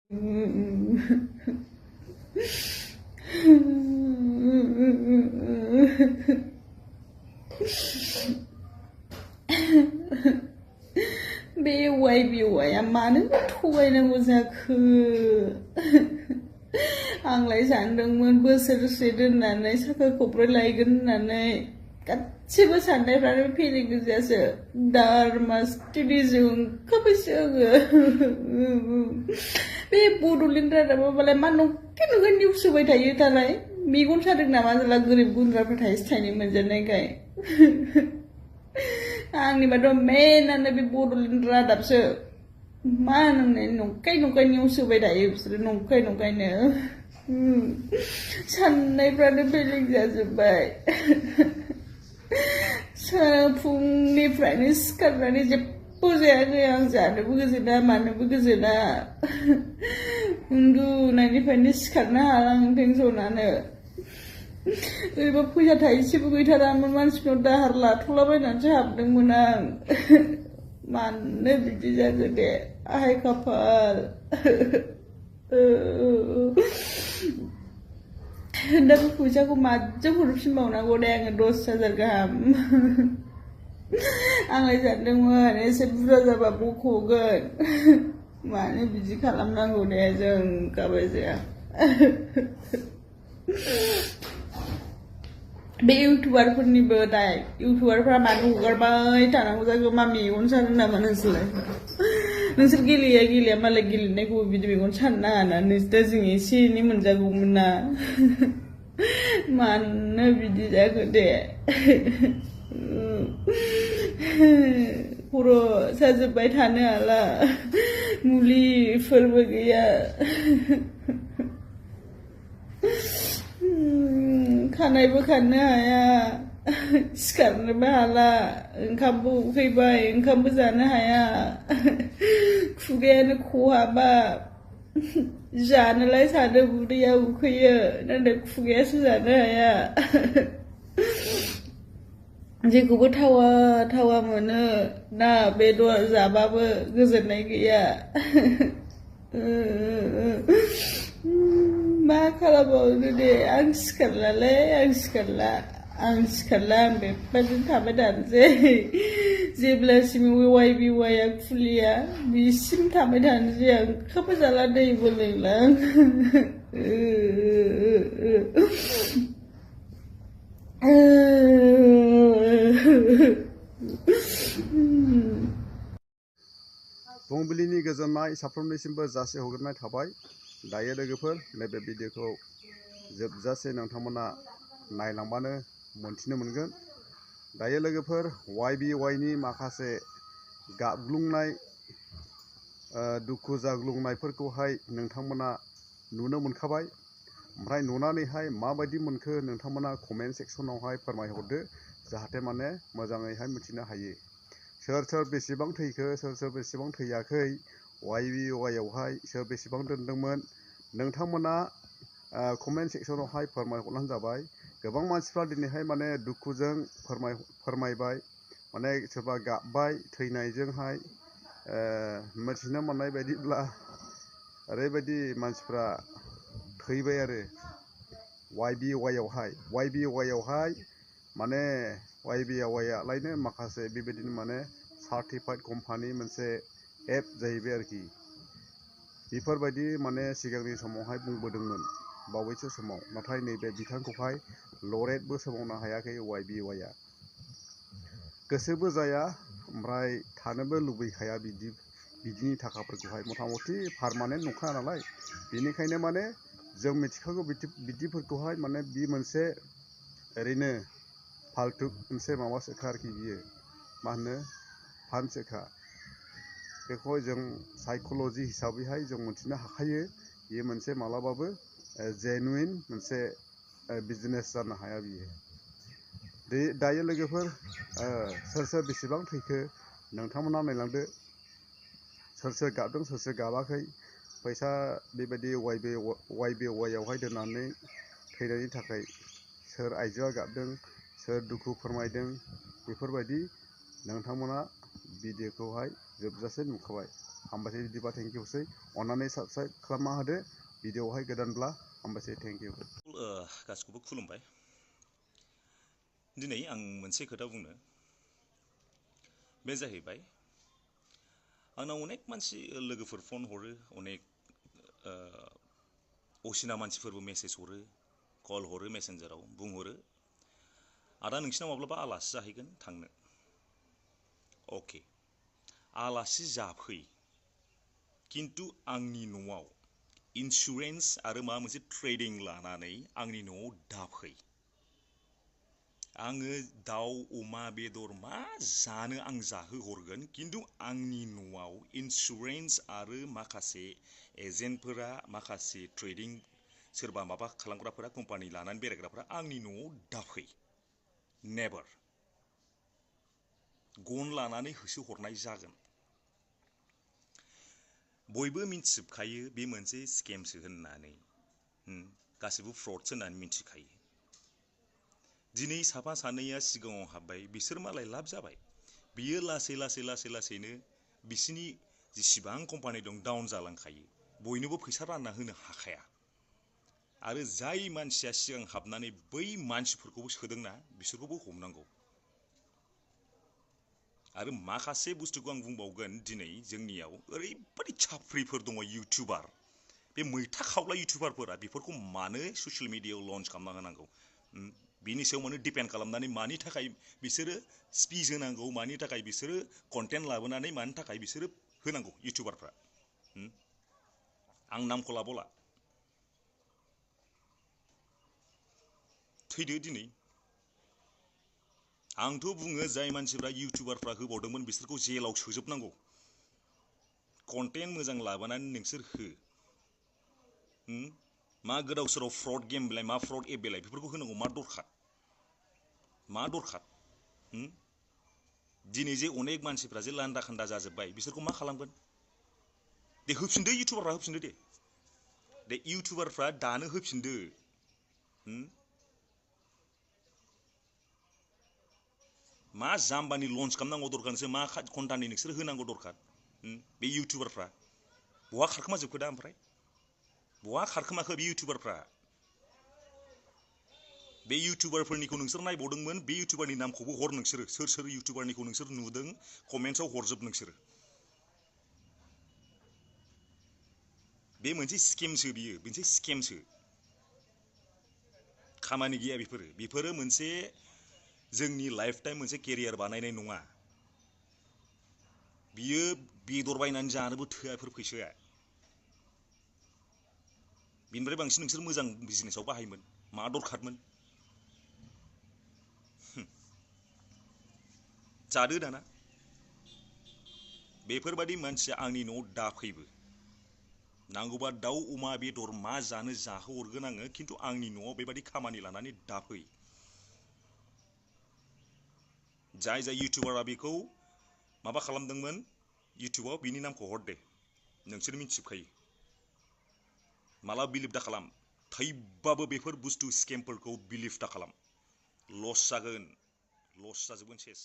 बेवाय बेवाया मानो थगायनांगौ जाखो आंलाय सानदोंमोन बोसोरसे दोननानै साखा खब्रै लायगोन होननानै गासिबो साननायफ्रानो फेलें गोजासो दारमा स्टुडिअ'जों ओंखारबायसो आङो बे बड'लेण्ड रादाबाबालाय मा नंखे नंखे निउस होबाय थायो दालाय मेगन सादों नामा जेला गोरिब गुन्द्राफ्रा थाइसे थाइनै मोनजानायखाय आंनिबाथ' मेनानो बे बड'लेण्ड रादाबसो मा होननाय नंखाय नंखाय निउस होबाय थायो बिसोरो नंखाय नंखायनो साननायफ्रानो बेलेग जाजोब्बाय फुंनिफ्रायनो सिखारनानै जेबो जायाखै आं जानोबो गोजोना मानोबो गोजोना उन्दुनायनिफ्रायनो सिखारनो हाला आं टेनसनानो ओरैबा फैसा थाइसेबो गैथारामोन मानसिफोरनाव दाहार लाथ'लाबायनानैसो हाबदोंमोन आं मानो बिदि जाखो दे आहाय खाफाल दा बे फैसाखौ माजों हरफिनबावनांगौ दे आङो 10,000 गाहाम आंलाय सानदोंमोन एसे बुरजा जाबा बख'गोन मानो बिदि खालामनांगौ दे जों गाबाय जाया बे इउटुबारफोरनिबो दाय इउटुबारफ्रा मानो हगारबाय थानांगौ जाखो मा मेगन सानो नामा नोंसोर गेलेया मालाय गेलेनायखौबो बिदि मेगन सानो नाङा ना नोंसोर जों एसे एनै मोनजागौमोन ना मानो बिदि जाखो दे खर' साजोब्बाय थानो हाला मुलिफोरबो गैया खानायबो खाननो हाया सिखारनोबो हाला ओंखामबो उखैबाय ओंखामबो जानो हाया खुगायानो खहाबा जानोलाय सानो उदैया उखैयो नाथाय खुगायासो जानो हाया जेखौबो थावा मोनो ना बेदर जाबाबो गोजोननाय गैया मा खालामबावनो दे आं सिखारला आं बेबायदिनो थाबाय थानोसै जेब्लासिम वाइ बिवाइआ खुलिया बिसिम थाबाय थानोसै आं ओंखामबो जाला दैबो लोंला फुंबिलिनि गोजोननाय साफ्रोमनिसिमबो जासि हरग्रोनाय थाबाय दायो लोगोफोर नैबे भिडिअखौ जोबजासे नोंथांमोना नायलांबानो मोनथिनो मोनगोन दायो लोगोफोर YBY माखासे गाग्लुंनाय दुखु जाग्लुंनायफोरखौहाय नोंथांमोना नुनो मोनखाबाय ओमफ्राय नुनानैहाय माबायदि मोनखो नोंथांमोना कमेन्ट सेक्सनावहाय फोरमायहरदो जाहाथे माने मोजाङैहाय मिथिनो हायो सोर बेसेबां थैखो सोर बेसेबां थैयाखै YBY आवहाय सोर बेसेबां दोनदोंमोन नोंथांमोना कमेन्ट सेक्सनावहाय फोरमायहरनानै जाबाय गोबां मानसिफ्रा दिनैहाय माने दुखुजों फोरमायबाय माने सोरबा गाबबाय थैनायजोंहाय मिथिनो मोननाय बायदिब्ला ओरैबायदि मानसिफ्रा थैबाय आरो YBY आवहाय माने YBY आलायनो माखासे बेबायदिनो माने सार्टिफाइड कम्पानि मोनसे एप जाहैबाय आरोखि बेफोरबायदि माने सिगांनि समावहाय बुंबोदोंमोन बावैसो समाव नाथाय नैबे बिथांखौहाय लरेटबो सोमावनो हायाखै YBY गोसोबो जाया ओमफ्राय थानोबो लुबैखाया बिदिनि थाखाफोरखौहाय मथा मथि पारमानेन्ट नंखाया नालाय बेनिखायनो माने जों मिथिखागौ बिदिफोरखौहाय माने बि मोनसे ओरैनो फाल्तु मोनसे माबासोखा आरोखि बियो मा होनो फानसोखा बेखौहाय जों साइक'लजि हिसाबैहाय जों मोनथिनो हाखायो बियो मोनसे मालाबाबो जेनुइन मोनसे बिजनेस जानो हाया बियो दायो लोगोफोर सोर बेसेबां थैखो नोंथांमोना नायलांदो सोर गाबदों सोर गाबाखै फैसा बेबायदि YBY आवहाय दोननानै थैनायनि थाखाय सोर आइजोआ गाबदों सोर दुखु फोरमायदों बेफोरबायदि नोंथांमोना भिडिअखौहाय जोबजासे नुखाबाय हामबायसै बिदिबा थेंक इउसै अन्नानै साबस्क्राइब खालामना होदो भिडिअआवहाय गोदानब्ला हामबायसै थेंक इउ गासिखौबो खुलुमबाय दिनै आं मोनसे खोथा बुंनो बे जाहैबाय आंनाव अनेक मानसि लोगोफोर फन हरो अनेक असिना मानसिफोरबो मेसेज हरो कल हरो मेसेन्जाराव बुंहरो आदा नोंसिनाव माब्लाबा आलासि जाहैगोन थांनो अके आलासि जाफै किन्तु आंनि न'आव इन्सुरेन्स आरो माबा मोनसे ट्रेडिं लानानै आंनि न'आव दाफै आङो दाउ अमा बेदर मा जानो आं जाहोहरगोन किन्तु आंनि न'आव इन्सुरेन्स आरो माखासे एजेन्टफोरा माखासे ट्रेडिं सोरबा माबा खालामग्राफोरा कम्पानि लानानै बेरायग्राफोरा आंनि न'आव दाफै नेभार गन लानानै होसोहरनाय जागोन बयबो मिन्थिजोबखायो बे मोनसे स्केमसो होननानै गासिबो फ्रडसो होननानै मिन्थिखायो दिनै साफा सानैया सिगाङाव हाबबाय बिसोर मालाय लाब जाबाय बियो लासैनो बिसिनि जेसेबां कम्पानि दं डाउन जालांखायो बयनोबो फैसा रानना होनो हाखाया आरो जाय मानसिया सिगां हाबनानै बै मानसिफोरखौबो सोदोंना बिसोरखौबो हमनांगौ आरो माखासे बुस्थुखौ आं बुंबावगोन दिनै जोंनियाव ओरैबायदि छाफ्रिफोर दङ इउटिउबार बे मैथा खावला इउटिउबारफोरा बेफोरखौ मानो ससियेल मिडियायाव लन्च खालामना होनांगौ बिनि सायाव माने डिपेन्ड खालामनानै मानि थाखाय बिसोरो स्पिच होनांगौ मानि थाखाय बिसोरो कन्टेन्ट लाबोनानै मानि थाखाय बिसोरो होनांगौ इउटिउबारफ्रा आं नामखौ लाबावला थैदो दिनै आंथ' बुङो जाय मानसिफ्रा इउटिउबारफ्रा होबावदोंमोन बिसोरखौ जेलाव सोजोबनांगौ कन्टेन्ट मोजां लाबोनानै नोंसोर हो मा गोदाव सोराव फ्रड गेम बेलाय मा फ्रड एप बेलाय बेफोरखौ होनांगौ मा दरखार दिनै जे अनेक मानसिफ्रा जे लान्दा खान्दा जाजोब्बाय बिसोरखौ मा खालामगोन दे होफिनदो इउटिउबारफ्रा होफिनदो दे इउटिउबारफ्रा दानो होफिनदो मा जाम्बानि लन्च खालामनांगौ दरखार नोंसोर मा घन्टानि नोंसोर होनांगौ दरखार बे इउटिउबारफ्रा बहा खारखोमाजोबखो दा ओमफ्राय बहा खारखोमाखो बे इउटिउबारफ्रा बे इउटिउबारफोरनिखौ नोंसोर नायबावदोंमोन बे इउटिउबारनि नामखौबो हर नोंसोरो सोर इउटिउबारनिखौ नोंसोर नुदों कमेन्ट्सआव हरजोब नोंसोरो बे मोनसे स्केमसो बियो मोनसे स्केमसो खामानि गैया बेफोरो मोनसे जोंनि लाइफ टाइम मोनसे केरियार बानायनाय नङा बियो बेदर बायनानै जानोबो थोआ बेफोर फैसाया बिनिफ्राय बांसिन नोंसोर मोजां बिजनेसाव बाहायमोन मा दरखारमोन जादो दाना बेफोरबायदि मानसिया आंनि न'आव दाफैबो नांगौबा दाउ अमा बेदर मा जानो जाहोहरगोन आङो खिन्थु आंनि न'आव बेबायदि खामानि लानानै दाफै जाय इउटिउबारा बेखौ माबा खालामदोंमोन इउटिउबाव बिनि नामखौ हर दे नोंसोर मिथिजोबखायो माला बिलिभ दा खालाम थैबाबो बेफोर बुस्थु स्केमफोरखौ बिलिभ दा खालाम लस जागोन लस जाजोबगोन सेस